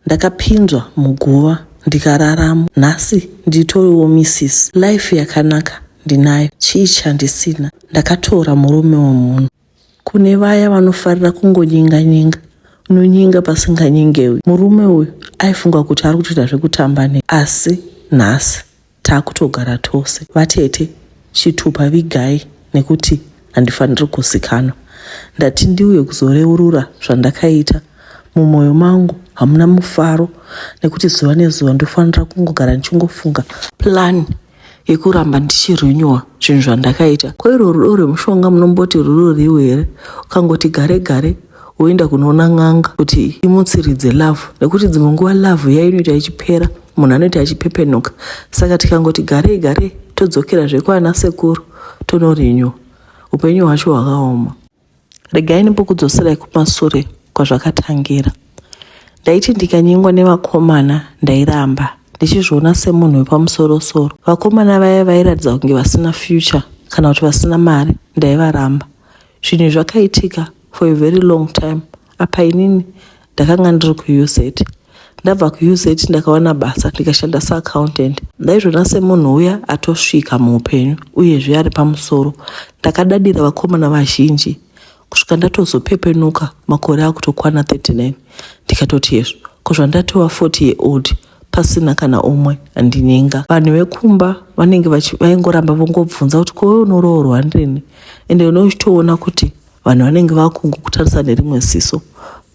Ndakapinzwa muguva ndikararamo. Nhasi nditoriwo misisi. Life yakanaka ndinayo. Chii chandisina? Ndakatora murume wemunhu. Kune vaya vanofarira kungonyenga-nyenga, unonyenga pasinganyengewi. Murume uyu aifunga kuti ari kutoita zvekutamba nei, asi nhasi takutogara tose. Vatete, chitupa vigai nekuti handifaniri kuzikanwa. Ndati ndiuye kuzoreurura zvandakaita. Mumwoyo mangu hamuna mufaro nekuti zuva nezuva ndofanira kungogara ndichingofunga plan yekuramba ndichirenewa zvinhu zvandakaita. Ko irwo rudo rwemushonga munomboti rudo riwo here? Ukangoti gare gare woenda kunoona n'anga kuti imutsiridze love, nekuti dzimwe nguva love iya inoita ichipera, munhu anoita achipepenuka. Saka tikangoti garei garei todzokerazve kwana sekuru tonorenewa. Upenyu hwacho hwakaoma. Regai ndimbokudzoserai kumasure kwazvakatangira. Ndaiti ndikanyengwa nevakomana ndairamba ndichizviona semunhu wepamusorosoro. Vakomana vaya vairatidza kunge vasina future kana kuti vasina mari ndaivaramba. Zvinhu izvi zvakaitika for a very long time. Apa inini ndakanga ndiri kuUZ. Ndabva kuUZ ndakawana basa ndikashanda seaccountant. Ndaizviona semunhu uya atosvika muupenyu uyezve ari pamusoro. Ndakadadira vakomana vazhinji kusvika ndatozopepenuka makore akutokwana 39 ndikatoti yezvo ko zvandatova 40 year old pasina kana umwe andinyenga. Vanhu vekumba vanenge vaingoramba vongobvunza kuti kowe unoroorwa rini, ende unochitoona kuti vanhu vanenge vakungokutarisa nerimwe ziso.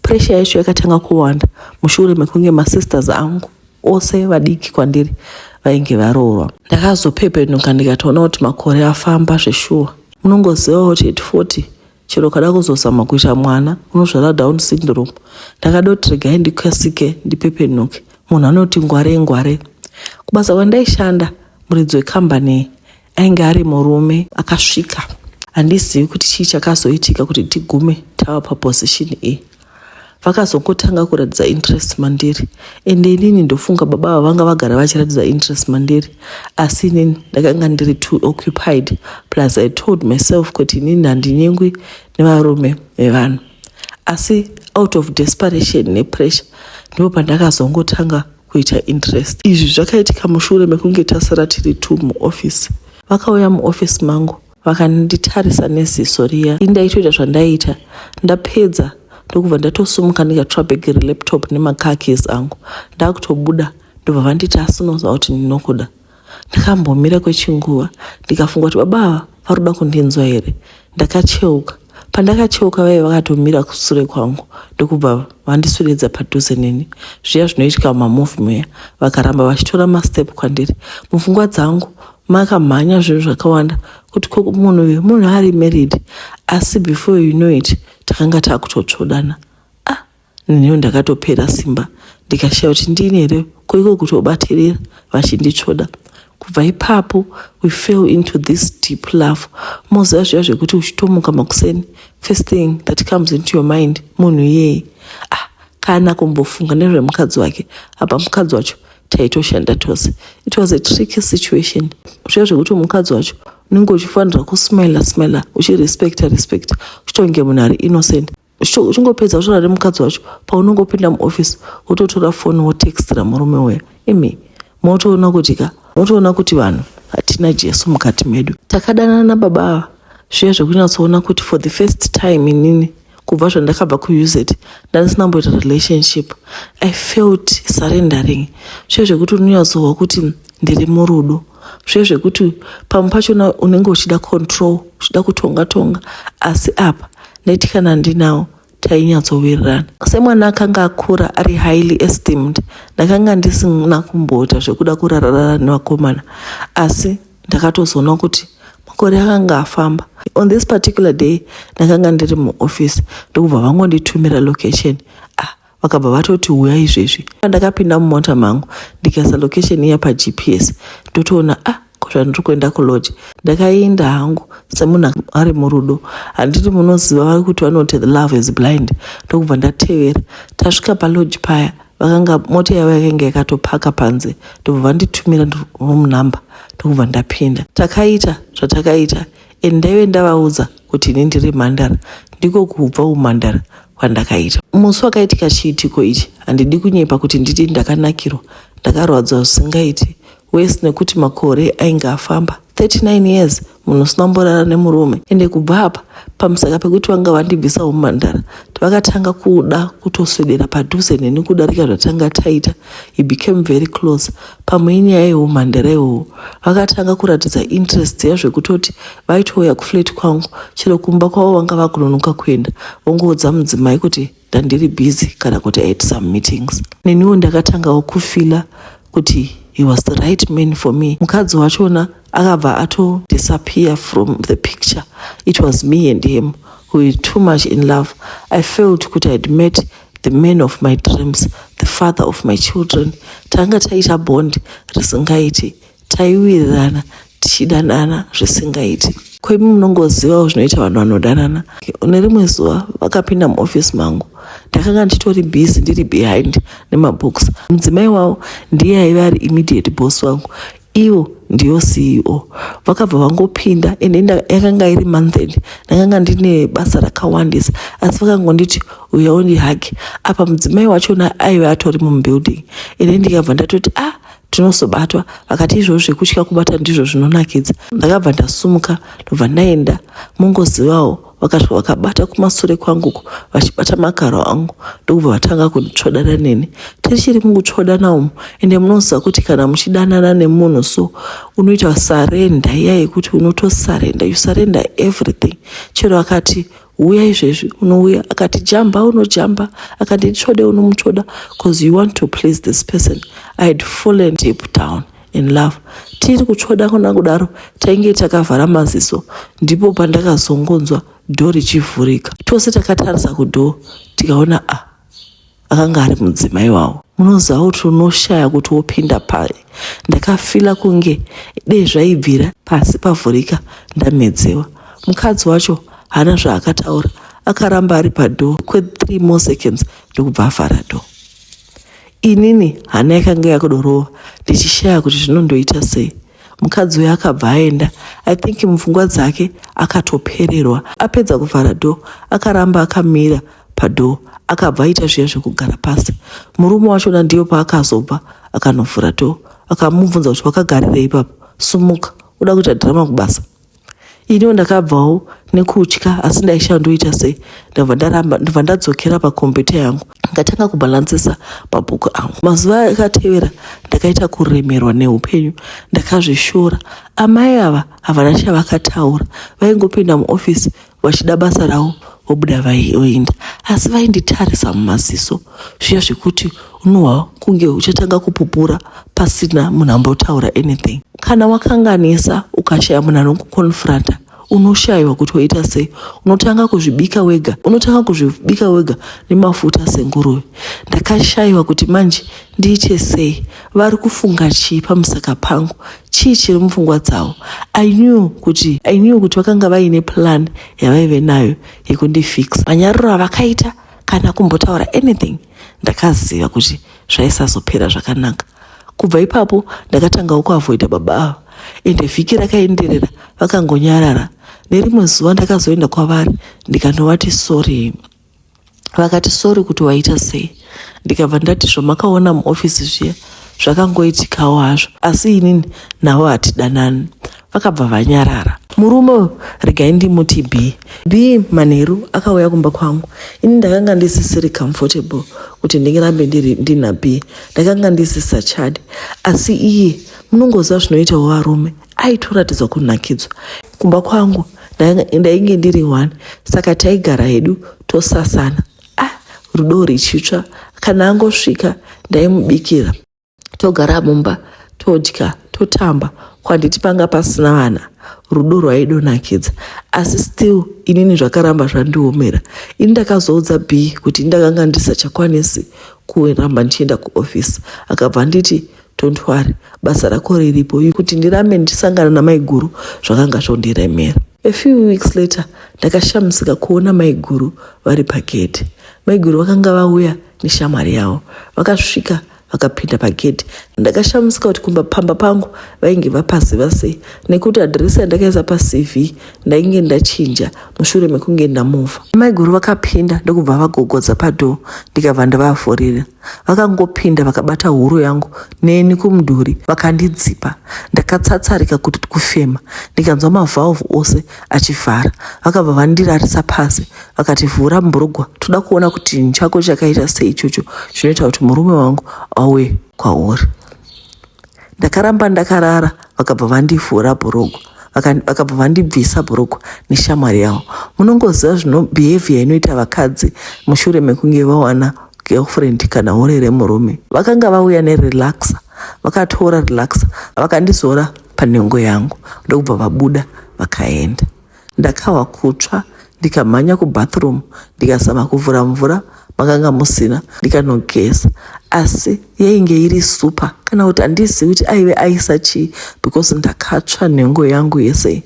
Pressure yacho yakatanga kuwanda mushure mekunge masisters angu ose vadiki kwandiri vainge varoorwa. Ndakazopepenuka ndikatoona kuti makore afamba zveshuwa. Munongoziva kuti at 40 chero ukada kuzozama kuita mwana unozvara Down syndrome. Ndakadoti regai ndikasike ndipepenuke. Munhu anoti ngware ngware. Kubasa kwandaishanda muridzi wekambani ainge ari murume akasvika. Handizivi kuti chii chakazoitika kuti tigume tava paposition iyi. Vakazongotanga kuratidza interest mandiri, ende inini ndofunga baba ava vanga vagara vachiratidza interest mandiri, asi inini ndakanga ndiri too occupied. Plus I told myself kuti inini handinyengwi nevarume vevanhu. Asi out of desperation nepressure ndipo pandakazongotanga kuita interest. Izvi zvakaitika mushure mekunge tasara tiri two muoffice. Vakauya muoffice mangu vakanditarisa neziso riya. Ini ndaitoita zvandaiita. Ndapedza ndokubva ndatosumuka ndikatora bhegi relaptop nemacar keys angu. Ndakutobuda ndobva vanditi asi unoziva kuti ndinokuda. Ndakambomira kwechinguva ndikafunga kuti baba ava vari kuda kundinzwa here. Ndakacheuka. Pandakacheuka vaive vakatomira kusure kwangu ndokubva vandiswededza padhuze neni. Zviya zvinoitika mumamovhi muya. Vakaramba vachitora mastep kwandiri. Mupfungwa dzangu makamhanya zvinhu zvakawanda kuti ko munhu uyu munhu ari married, asi before you know it takanga takutotsvodana. Ah, neniwo ndakatopera simba ndikashaya kuti ndini here ko iko kutobatirira vachinditsvoda. Kubva ipapo we fell into this deep love. Moziva zviya zvekuti uchitomuka makuseni first thing that comes into your mind munhu iyeye. Ah, kana kumbofunga nezvemukadzi wake. Apa mukadzi wacho taitoshanda tose. It was a tricky situation. Zviya zvekuti mukadzi wacho unenge uchifanira kusmila smila uchirespecta respecta uchitonge munhu ari innocent. Uchingopedza kutaura nemukadzi wacho paunongopinda muoffice wototora foni wotextira murume uya. Imi motoona kuti ka motoona kuti vanhu hatina Jesu mukati medu. Takadanana nababa ava zviya zvekunyatsoona kuti for the first time inini kubva zvandakabva kuUZ ndandisina kumboita relationship. I felt surrendering. Zviya zvekuti unonyatsohwa kuti ndiri murudo. Zviya zvekuti pamwe pachona unenge uchida control, uchida kutonga tonga, asi apa ndaiti kana ndinawo tainyatsowirirana. Semwana akanga akura ari highly esteemed, ndakanga ndisina kumboita zvekuda kurararara nevakomana, asi ndakatozoona kuti makore akanga afamba. On this particular day ndakanga ndiri muoffice ndokubva vangonditumira location. Ah, vakabva vatoti uya izvezvi. Ndakapinda mumota mangu ndikaisa location iya paGPS ndotoona ah ko zvandiri kuenda kulodge. Ndakaenda hangu semunhu ari murudo. Handiti munoziva vari kuti vanoti the love is blind. Ndokubva ndatevera. Tasvika palodge paya vakanga mota yavo yakanga yakatopaka panze ndobva vanditumira room number ndokubva ndapinda. Takaita zvatakaita and ndaive ndavaudza kuti ini ndiri mhandara. Ndiko kubva umhandara. kwandakaita. Musi wakaitika chiitiko ichi handidi kunyepa kuti nditi ndakanakirwa, ndakarwadzwa zvisingaiti worse nekuti makore ainge afamba 39 years munhu usina kumborara nemurume ende kubva apa pamusaka pekuti vanga vandibvisa umhandara vakatanga kuda kutoswedera padhuze neni kudarika zvatanga taita. He became very close. Pamwe inyaya yeumhandara iwowo vakatanga kuratidza interest yazvekutoti vaitouya kuflat kwangu chero kumba kwavo vanga vakunonoka kuenda vongoudza mudzimai kuti ndandiri busy kana kuti I had some meetings. Neniwo ndakatangawo kufila kuti he was the right man for me. Mukadzi wachona akabva ato disappear from the picture. It was me and him who were too much in love. I felt kuti I had met the man of my dreams, the father of my children. Tanga taita bond risingaiti, taiwirirana tichidanana zvisingaiti. Koimi munongozivawo zvinoita vanhu vanodanana. Nerimwe zuva vakapinda muofisi mangu, ndakanga nditori busy ndiri behind nemabooks. Mudzimai wavo ndiye aiva ari immediate boss wangu, ivo ndiyo CEO. Vakabva vangopinda ende yakanga iri month end, ndakanga ndine basa rakawandisa, asi vakangonditi uya undihage. Apa mudzimai wachona aiva atori mubuilding, ende ndikabva ndatoti ah, tinozobatwa. Vakati izvozvo zvekutya kubata ndizvo zvinonakidza. Ndakabva ndasumuka ndobva ndaenda. Mungozivawo, vakasvika vakabata kumasure kwanguko vachibata magaro angu, ndokubva vatanga kunditsvodana neni. Tichiri mukutsvodana umu, ende munoziva kuti kana muchidanana nemunhu so unoita surrender iya yekuti unotosurrender, you surrender everything. Chero akati uya izvezvi unouya, akati jamba unojamba, akati tsvode unomutsvoda, because you want to please this person. I had fallen deep down in love. Tiri kutsvoda kona kudaro, tainge takavhara maziso, ndipo pandakazongonzwa door richivhurika. Tose takatarisa kudoor tikaona a akanga ari mudzimai wavo. Munoziva kuti unoshaya kuti wopinda pai. Ndakafila kunge dei zvaibvira pasi pavhurika ndamedzewa. Mukadzi wacho haana zvaakataura, akaramba ari padoor kwe3 more seconds ndokubva avhara door. Inini hana yakanga yakudorova ndichishaya kuti zvinondoita sei. Mukadzi uyu akabva aenda. I think mupfungwa dzake akatopererwa. Apedza kuvhara door, akaramba akamira padoor, akabva aita zviya zvekugara pasi. Murume wachona ndiyo paakazobva akanovhura door, akamubvunza kuti wakagarirei ipapo, sumuka, uda kuita dhirama kubasa. Iniwo ndakabvawo nekutya, asi ndaishaya ndoita sei. Ndabva ndaramba, ndobva ndadzokera pakombiyuta yangu, ndikatanga kubhalansisa mabhuku angu. Mazuva akatevera ndakaita kuremerwa neupenyu, ndakazvishora. Amai ava havana chavakataura, vaingopinda muofisi vachida basa ravo vobuda voenda, asi vainditarisa mumaziso zviya zvekuti unohwa kunge uchatanga kupupura pasina munhu ambotaura anything. Kana wakanganisa ukashaya munhu anokuconfronta, unoshayiwa kuti woita sei. Unotanga kuzvibika wega, unotanga kuzvibika wega nemafuta senguruve. Ndakashayiwa kuti manje ndiite sei, vari kufunga chii pamusaka pangu, chii chiri mupfungwa dzavo. I knew kuti vakanga vaine plan yavaive nayo yekundifixa. Manyariro avakaita kana kumbotaura anything, ndakaziva kuti zvaisazopera zvakanaka. Kubva ipapo ndakatangawo kuavoida baba ava, ende vhiki rakaenderera vakangonyarara. Nerimwe zuva ndakazoenda kwavari ndikanovati sorry. Vakati sorry kuti waita sei? Ndikabva ndati zvamakaona muofisi zviya zvakangoitikawo hazvo, asi inini navo hatidanani. Vakabva vanyarara. Murume uyu regai ndimuti B. B manheru akauya kumba kwangu. Ini ndakanga ndisisiri comfortable kuti ndingirambe ndiri ndina B, ndakanga ndisisachadi, asi iye munongoziva zvinoitawo varume, aitoratidzwa kunakidzwa. Kumba kwangu ndainge ndiri one, saka taigara hedu tosasana, ah, rudo richitsva. Kana angosvika ndaimubikira, togara mumba, todya, totamba. Kwanditi panga pasina vana, rudo rwaidonakidza, asi still inini zvakaramba zvandiomera. Ini ndakazoudza B kuti ndakanga ndisachakwanisi kuramba ndichienda kuofisi. Akabva anditi don't worry, basa rako riripo. Kuti ndirambe ndichisangana namaiguru zvakanga zvondiremera. A few weeks later ndakashamisika kuona maiguru vari pagedhi. Maiguru vakanga vauya neshamwari yavo. Vakasvika. Vakapinda pagedhi. Ndakashamisika kuti kumba pamba pangu vainge vapaziva sei nekuti adhiresi yandakaisa paCV ndainge ndachinja mushure mekunge ndamuvha. Maiguru vakapinda ndokubva vagogodza padhoo ndikabva ndavavhurira. Vakangopinda vakabata huro yangu neni kumudhuri vakandidzipa. Ndakatsatsarika kuti kufema ndikanzwa mavhalvhu ose achivhara. Vakabva vandirarisa pasi vakati vhura mburugwa toda kuona kuti chinhu chako chakaita sei ichocho chinoita kuti murume wangu auye kwauri. Ndakaramba ndakarara vakabva vandivhura bhurugwa vakabva vandibvisa bhurugwa neshamwari yavo. Munongoziva zvino behavior inoita vakadzi mushure mekunge vawana girlfriend kana hure remurume. Vakanga vauya nerelaxer, vakatora relaxer vakandizora panhengo yangu ndokubva vabuda vakaenda. Ndakahwa kutsva ndikamhanya kubathroom ndikazama kuvhura mvura makanga musina ndikanogeza asi yainge iri super kana kuti handizivi kuti aive aisa chii because ndakatsva nhengo yangu yese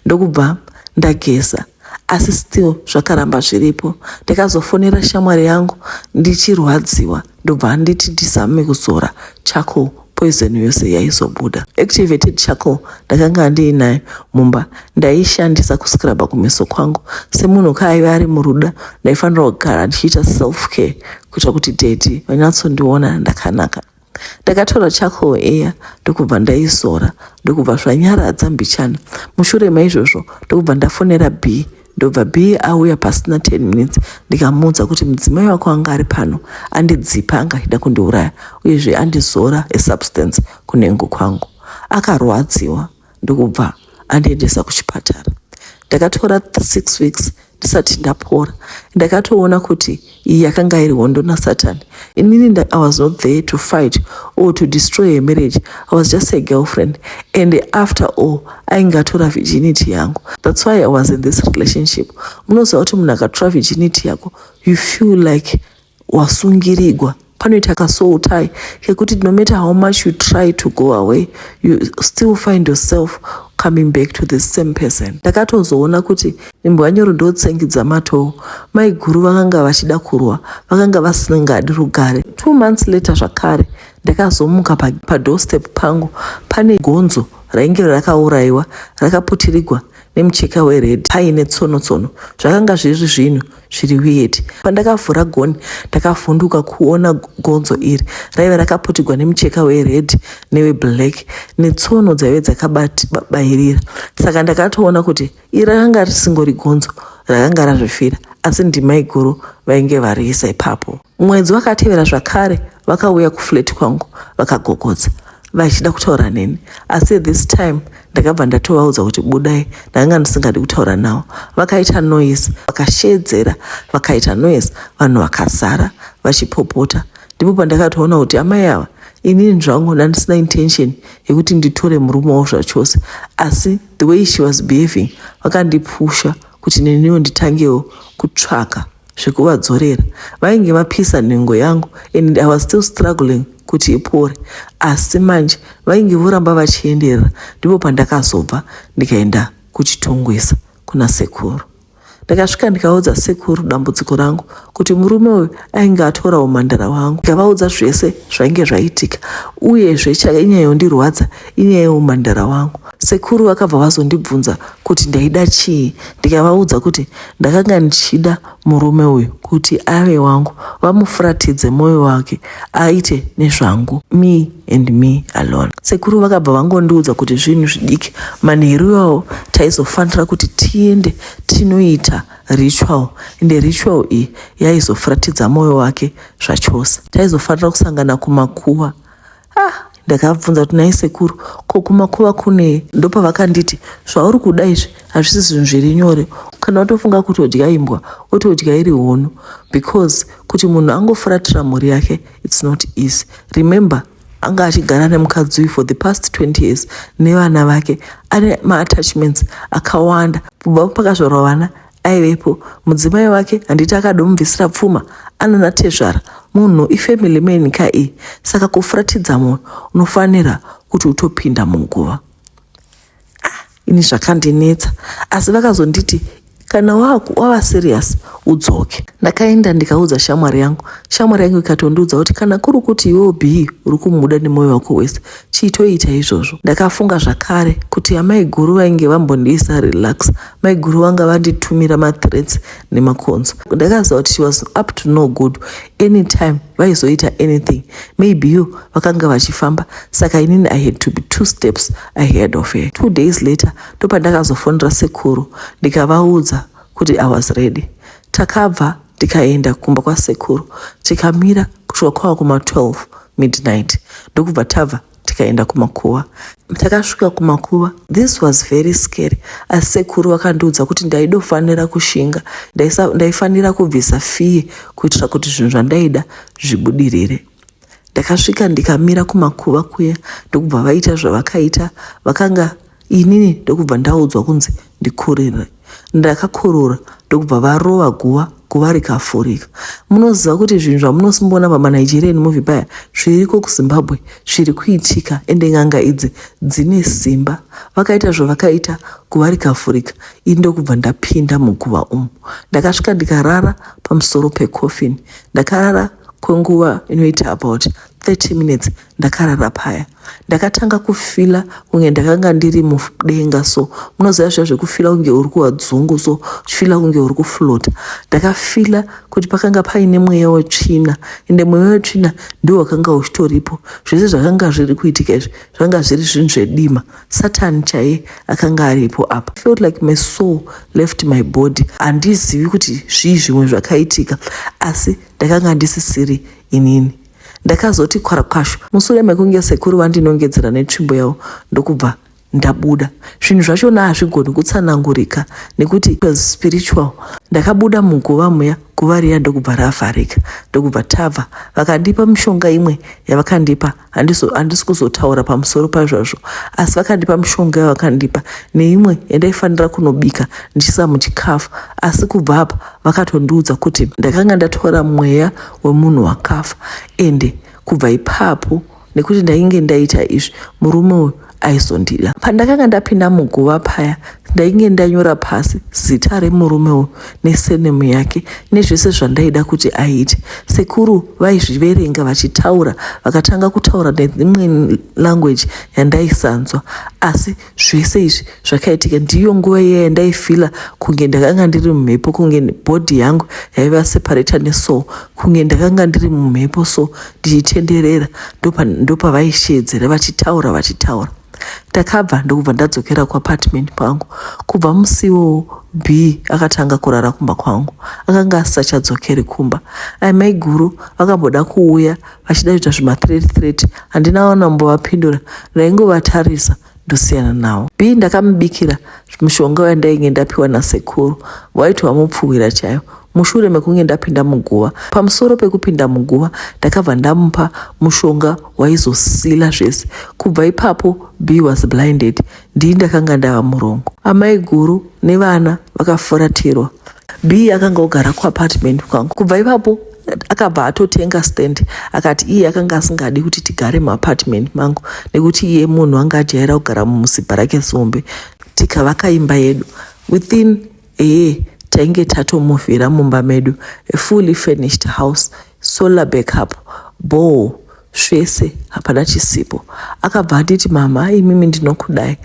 ndokubva ndageza asi still zvakaramba zviripo. Ndakazofonera shamwari yangu ndichirwadziwa ndobva anditi ndizame kuzora charcoal poison yose yaizobuda. Activated charcoal ndakanga ndiinayo mumba ndaishandisa kuscrubha kumeso kwangu. Semunhu kaaive ari muruda ndaifanira kugara ndichiita self care kuitira kuti daddy vanyatsondiona ndakanaka. Ndakatora charcoal iya ndokubva ndaizora ndokubva zvanyaradza mbichana. Mushure maizvozvo ndokubva ndafonera B ndobva B auya pasina 10 minutes ndikamuudza kuti mudzimai wako anga ari pano andidzipa anga achida kundiuraya uyezve andizora esubstance kunhengo kwangu. Akarwadziwa ndokubva andiendesa kuchipatara. Ndakatora 6 weeks ndisati ndapora. Ndakatoona kuti iyi yakanga iri hondo nasatani. Inini I was not there to fight or to destroy a marriage. I was just a girlfriend and after all ainge atora virginity yangu. That's why I was in this relationship. Munoziva kuti munhu akatora virginity yako you feel like wasungirigwa. Panoita kasoul tie kekuti no matter how much you try to go away you still find yourself coming back to the same person. Ndakatozoona kuti imbwa nyoro ndotsengidza matoo. Maiguru vakanga vachida kurwa, vakanga vasingadi rugare. 2 months later zvakare ndakazomuka padoorstep pangu pane gonzo rainge rakauraiwa rakaputirigwa nemucheka wered paine tsono tsono. Zvakanga zviri zvinhu zviri weird. Pandakavhura goni ndakavhunduka kuona gonzo iri raive rakaputirwa nemucheka wered neweblack netsono dzaive dzakabairira. Saka ndakatoona kuti iri rakanga risingori gonzo rakanga razvifira asi ndimaiguru vainge variisa ipapo. Mwedzi wakatevera zvakare vakauya kuflat kwangu vakagogodza vachida kutaura neni asi this time ndakabva ndatovaudza kuti budai, ndakanga ndisingadi kutaura navo. Vakaita noise, vakashedzera, vakaita noise, vanhu vakazara vachipopota. Ndipo pandakatoona kuti amai ava inini zvangu ndandisina intention yekuti nditore murume wavo zvachose asi the way she was behaving vakandipusha kuti neniwo nditangewo kutsvaka zvekuvadzorera. Vainge vapisa nhengo yangu and I was still struggling kuti ipore asi manje vainge voramba vachienderera. Ndipo pandakazobva ndikaenda kuChitungwiza kuna sekuru. Ndakasvika ndikaudza sekuru dambudziko rangu kuti murume uyu ainge atora umhandara hwangu. Ndikavaudza zvese zvainge zvaitika uyezve chainyanyondirwadza inyaya yeumhandara hwangu. Sekuru vakabva vazondibvunza kuti ndaida chii ndikavaudza kuti ndakanga ndichida murume uyu kuti ave wangu, vamufuratidze mwoyo wake aite nezvangu, me and me alone. Sekuru vakabva vangondiudza kuti zvinhu zvidiki manheru iwawo taizofanira kuti tiende tinoita ritual ende ritual iyi yaizofuratidza mwoyo wake zvachose. Taizofanira kusangana kumakuva. Ndakabvunza kuti nhai sekuru ko kumakuva kunei? Ndopavakanditi zvauri kuda izvi hazvisi zvinhu zviri nyore, kana watofunga kutodya imbwa wotodya iri hono because kuti munhu angofuratira mhuri yake it's not easy. Remember anga achigara nemukadzi uyu for the past 20 years nevana vake, ane maattachments akawanda. Kubva pakazvarwa vana aivepo, mudzimai wake handiti akadomubvisira pfuma, anana tezvara, munhu ifamily man ka iyi. Saka kufuratidza munhu unofanira kuti utopinda munguva. Ini zvakandinetsa asi vakazonditi Kana wava serious udzoke. Ndakaenda ndikaudza shamwari yangu. Shamwari yangu ikatondiudza kuti kana kuri kuti iwewo B uri kumuda nemwoyo wako wese, chiitoita izvozvo. Ndakafunga zvakare kuti amaiguru vainge vambondiisa relax. Maiguru vanga vanditumira mathreats nemakonzo. Ndakaziva kuti she was up to no good. Anytime vaizoita anything. Maybe you vakanga vachifamba saka inini I had to be 2 steps ahead of her. 2 days later ndopandakazofonera sekuru ndikavaudza kuti I was ready. Takabva tikaenda kumba kwasekuru tikamira kusvika kwava kuma 12 midnight ndokubva tabva tikaenda kumakuva. Takasvika kumakuva, this was very scary, asi sekuru vakandiudza kuti ndaidofanira kushinga, ndaifanira kubvisa fear kuitira kuti zvinhu zvandaida zvibudirire. Ndakasvika ndikamira kumakuva kuya ndokubva vaita zvavakaita, vakanga inini ndokubva ndaudzwa kunzi ndikurire. Ndakakurura ndokubva varova guva, guva rikafurika. Munoziva kuti zvinhu zvamunosimboona pamaNigerian movie paya zviriko kuZimbabwe, zviri kuitika, ende n'anga idzi dzine simba. Vakaita zvavakaita, guva rikafurika, ini ndokubva ndapinda muguva umu. Ndakasvika ndikarara pamusoro pecoffin. Ndakarara kwenguva inoita about 30 minutes ndakarara paya. Ndakatanga kufila kunge ndakanga ndiri mudenga so. Munoziva zviya zvekufila kunge uri kuwadzungu so, uchifila kunge uri kuflota. Ndakafila kuti pakanga paine mweya wetsvina, ende mweya wetsvina ndiwo wakanga uchitoripo. Zvese zvakanga zviri kuitika izvi zvanga zviri zvinhu zvedima. Satani chaiye akanga aripo apa. I felt like my soul left my body. Handizivi kuti zvii zvimwe zvakaitika, asi ndakanga ndisisiri inini. Ndakazoti kwarakwashu mushure mekunge sekuru vandinongedzera netsvimbo yavo ndokubva ndabuda. Zvinhu zvachona hazvigoni kutsanangurika nekuti it was spiritual. Ndakabuda muguva muya, guva riya ndokubva ravharika, ndokubva tabva. Vakandipa mishonga imwe yavakandipa, handisi kuzotaura pamusoro pazvazvo, asi vakandipa mishonga yavakandipa neimwe yandaifanira kunobika ndichisa muchikafu. Asi kubva apa vakatondiudza kuti ndakanga ndatora mweya wemunhu wakafa, ende kubva ipapo nekuti ndainge ndaita izvi murume uyu aizondida. Pandakanga ndapinda muguva paya ndainge ndanyora pasi zita remurume uyu nesenemu yake nezvese zvandaida kuti aite. Sekuru vaizviverenga vachitaura, vakatanga kutaura neimwe language yandaisanzwa, asi zvese izvi zvakaitika ndiyo nguva iya yandaifila kunge ndakanga ndiri mumhepo, kunge body yangu yaiva separata nesoul, kunge ndakanga ndiri mumhepo so ndichitenderera. Ndopavaishedzera vachitaura vachitaura. Takabva ndokubva ndadzokera kuapartment kwangu. Kubva musi iwowo B akatanga kurara kumba kwangu, akanga asisachadzokeri kumba. Amaiguru vakamboda kuuya vachida kuita zvimathreat threat, handina vanambovapindura, ndaingovatarisa ndosiyana nawo. B ndakamubikira mushonga wandainge ndapiwa nasekuru, waiti wamupfuwira chaiwo mushure mekunge ndapinda muguva. Pamusoro pekupinda muguva ndakabva ndamupa mushonga waizosila zvese. Kubva ipapo B was blinded, ndini ndakanga ndava murongo. Amaiguru nevana vakafuratirwa. B akanga ogara kuapartment kwangu. Kubva ipapo akabva atotenga stand, akati iye akanga asingadi kuti tigare muapartment mangu nekuti iye munhu anga ajaira kugara mumusimba rake zombe. Tikavaka imba yedu within a year, tainge tatomuvhira mumba medu, a fully furnished house, solar backup, bore, zvese hapana chisipo. Akabva anditi, mama imimi ndinokudai.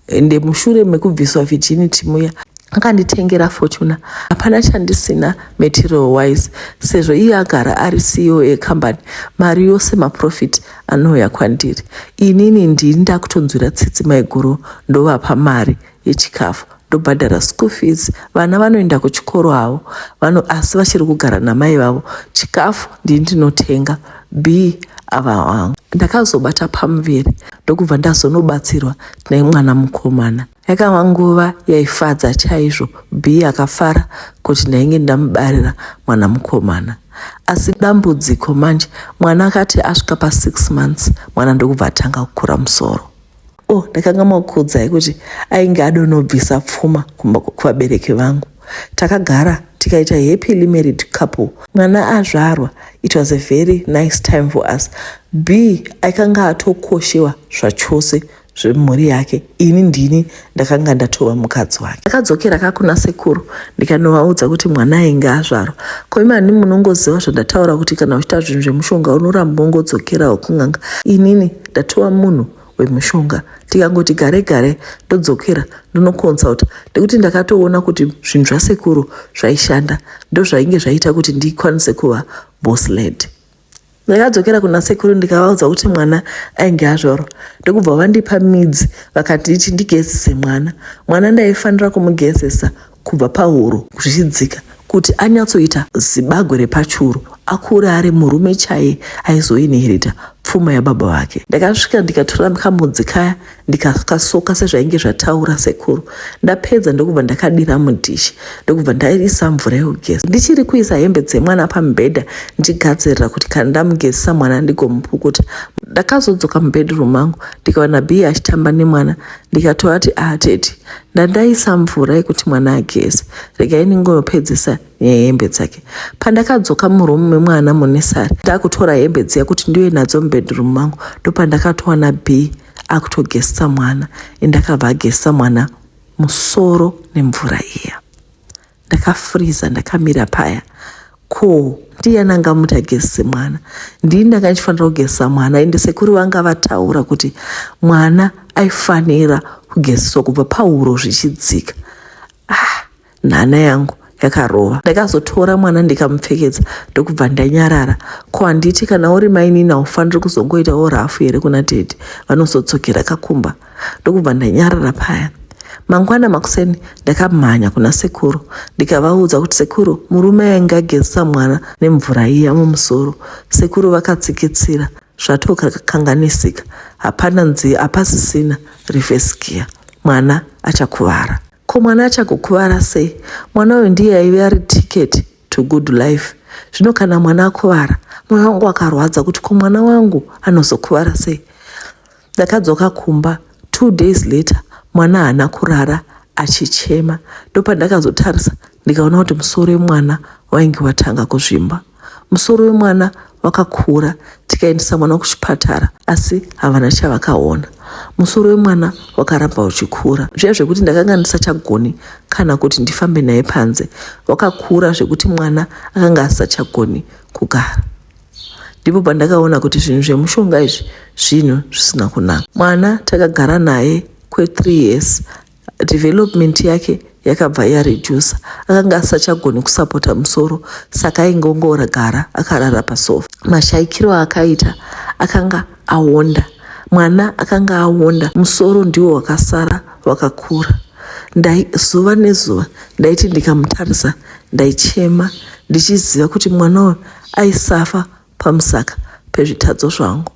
Ende mushure mekubviswa virginity muya akanditengera Fortuna. Hapana chandisina material wise, sezvo iye agara ari CEO yecompany, mari yose maprofit anouya kwandiri. Inini ndini ndakutonzwira tsitsi maiguru, ndovapa mari yechikafu, ndobhadhara school fees, vana vanoenda kuchikoro havo vano, asi vachiri kugara namai vavo. Chikafu ndini ndinotenga. B ava wangu. Ndakazobata pamuviri ndokubva ndazonobatsirwa nemwana mukomana. Yakava nguva yaifadza chaizvo. B akafara kuti ndainge ndamubarira mwana mukomana. Asi dambudziko manje, mwana akati asvika pa 6 months mwana ndokubva atanga kukura musoro. Oh, ndakanga makuudzai kuti ainge adonobvisa pfuma kuvabereki vangu. Takagara tikaita happily married couple. Mwana azvarwa, it was a very nice time for us. B akanga atokoshewa zvachose. zvemhuri yake ini ndini ndakanga ndatova mukadzi wake. Ndakadzokera ka kuna sekuru ndikanovaudza kuti mwana ainge azvarwa. Ko imani munongoziva zvandataura kuti kana uchiita zvinhu zvemushonga unoramba wongodzokerawo kun'anga. Inini ndatova munhu wemushonga tikangoti gare gare ndodzokera ndonoconsulta nekuti ndakatoona kuti zvinhu zvasekuru zvaishanda ndozvainge zvaita kuti ndikwanise kuva boss lady. Ndakadzokera kuna sekuru ndikavaudza kuti mwana ainge azvarwa ndokubva vandipa midzi vakanditi ndigezese mwana. Mwana ndaifanira kumugezesa kubva pahuro zvichidzika kuti anyatsoita zibagwe repachuru akure ari murume chaiye aizoinherita pfuma yababa vake. Ndakasvika ndikatora kamudzi kaya ndikakasoka sezvainge zvataura sekuru. Ndapedza ndokubva ndakadira mudhishi ndokubva ndaisa mvura yekugeza. Ndichiri kuisa hembe dzemwana pamubhedha ndichigadzirira kuti kana ndamugezesa mwana ndigomupukuta. Ndakazodzoka mubedroom mangu ndikawana Bee achitamba nemwana ndikatovati ah tete ndandaisa mvura yekuti mwana ageze regai ndingonopedzisa nehembe dzake. Pandakadzoka muroom memwana munesari ndakutora hembe dziya kuti ndiuye nadzo mubedroom mangu ndopandakatowana Bee akutogezesa mwana and akabva agezesa mwana musoro nemvura iya. Ndakafreeza ndakamira paya ko ndiyani angamuti agezese mwana ndini ndanga ndichifanira kugezesa mwana ende sekuru vanga vataura kuti mwana aifanira kugezeswa kubva pahuro zvichidzika ah nhana yangu yakarova ndakazotora mwana ndikamupfekedza ndokubva ndanyarara ko handiti kana uri mainini haufaniri kuzongoitawo rafu here kuna tete vanozodzokera kakumba ndokubva ndanyarara paya mangwana makuseni ndakamhanya kuna sekuru ndikavaudza kuti sekuru murume ainge agezesa mwana nemvura iya mumusoro sekuru vakatsikitsira zvatokanganisika hapana nziyo hapasisina reverse gear mwana achakuvara ko mwana achagokuvara sei mwana uyu ndiye aive ari ticket to good life zvino kana mwana akuvara mwoyo wangu wakarwadza kuti ko mwana wangu anozokuvara sei ndakadzoka kumba 2 days later mwana haana kurara achichema ndopandakazotarisa ndikaona kuti musoro wemwana wainge watanga kuzvimba musoro wemwana wakakura tikaendesa mwana kuchipatara asi havana chavakaona musoro wemwana wakaramba uchikura zviya zvekuti ndakanga ndisachagoni kana kuti ndifambe naye panze wakakura zvekuti mwana akanga asisachagoni kugara ndipo pandakaona kuti zvinhu zvemushonga izvi zvinhu zvisina kunaka mwana takagara naye kwe3 years development yake yakabva yaredusa akanga asisachagoni kusapota musoro saka aingongogara akarara pasofa mashayikiro aakaita akanga aonda mwana akanga aonda musoro ndiwo wakasara wakakura ndai zuva nezuva ndaiti ndikamutarisa ndaichema ndichiziva kuti mwana uyu aisafa pamusaka pezvitadzo zvangu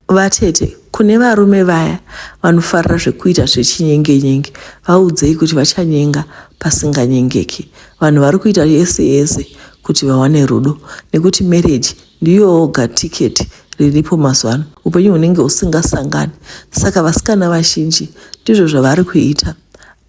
vatete kune varume vaya vanofarira zvekuita zvechinyengenyenge vaudzei kuti vachanyenga pasinganyengeki vanhu vari kuita yese yese kuti vawane rudo nekuti marriage ndiyo yoga tiketi riripo mazuva ano upenyu hunenge husingasangani saka vasikana vazhinji ndizvo zvavari kuita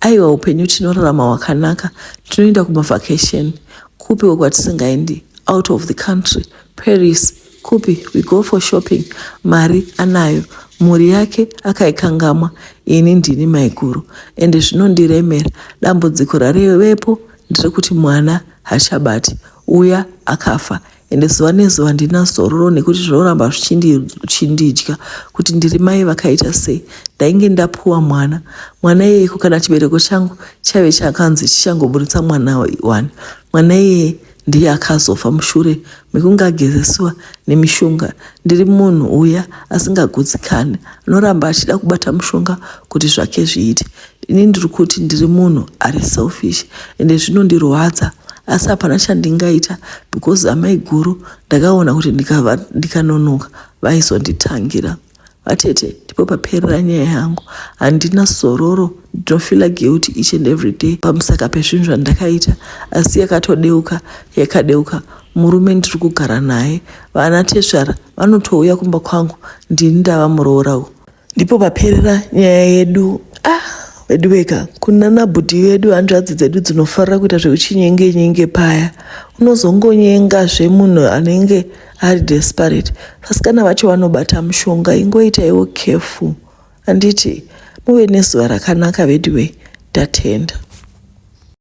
aiwa upenyu tinorarama hwakanaka tinoenda kumavacation kupi kwatisingaendi out of the country paris kupi we go for shopping mari anayo mhuri yake akaikangamwa ini ndini maiguru ende zvinondiremera dambudziko rarivepo nderekuti mwana hachabati uya akafa ende zuva nezuva ndina zororo nekuti zvinoramba zvichindidya kuti ndiri mai vakaita sei ndainge ndapuwa mwana mwana iyeyeko kana chibereko changu chaive chakanzi chichangoburitsa mwana wani mwana iyeye ndiye akazofa mushure mekunge agezesiwa nemishonga ndiri munhu uya asingagutsikani anoramba achida kubata mushonga kuti zvake zviite ini ndiri kuti ndiri munhu ari selfish ende zvinondirwadza asi hapana chandingaita because amai guru ndakaona kuti ndikanonoka vaizonditangira vatete ndipo paperera nyaya yangu handina zororo ndinofeela guilty each and every day pamusaka pezvinhu zvandakaita asi yakatodeuka yakadeuka murume ndiri kugara naye vana tezvara vanotouya kumba kwangu ndini ndava muroora ndipo paperera nyaya yedu ah vedu veka kunana bhudhi vedu hanzvadzi dzedu dzinofarira kuita zveuchinyengenyenge paya unozongonyengazve munhu anenge ari desperate vasikana vacho vanobata mushonga ingoitaiwo careful. Handiti muve nezuva rakanaka veduwe, ndatenda.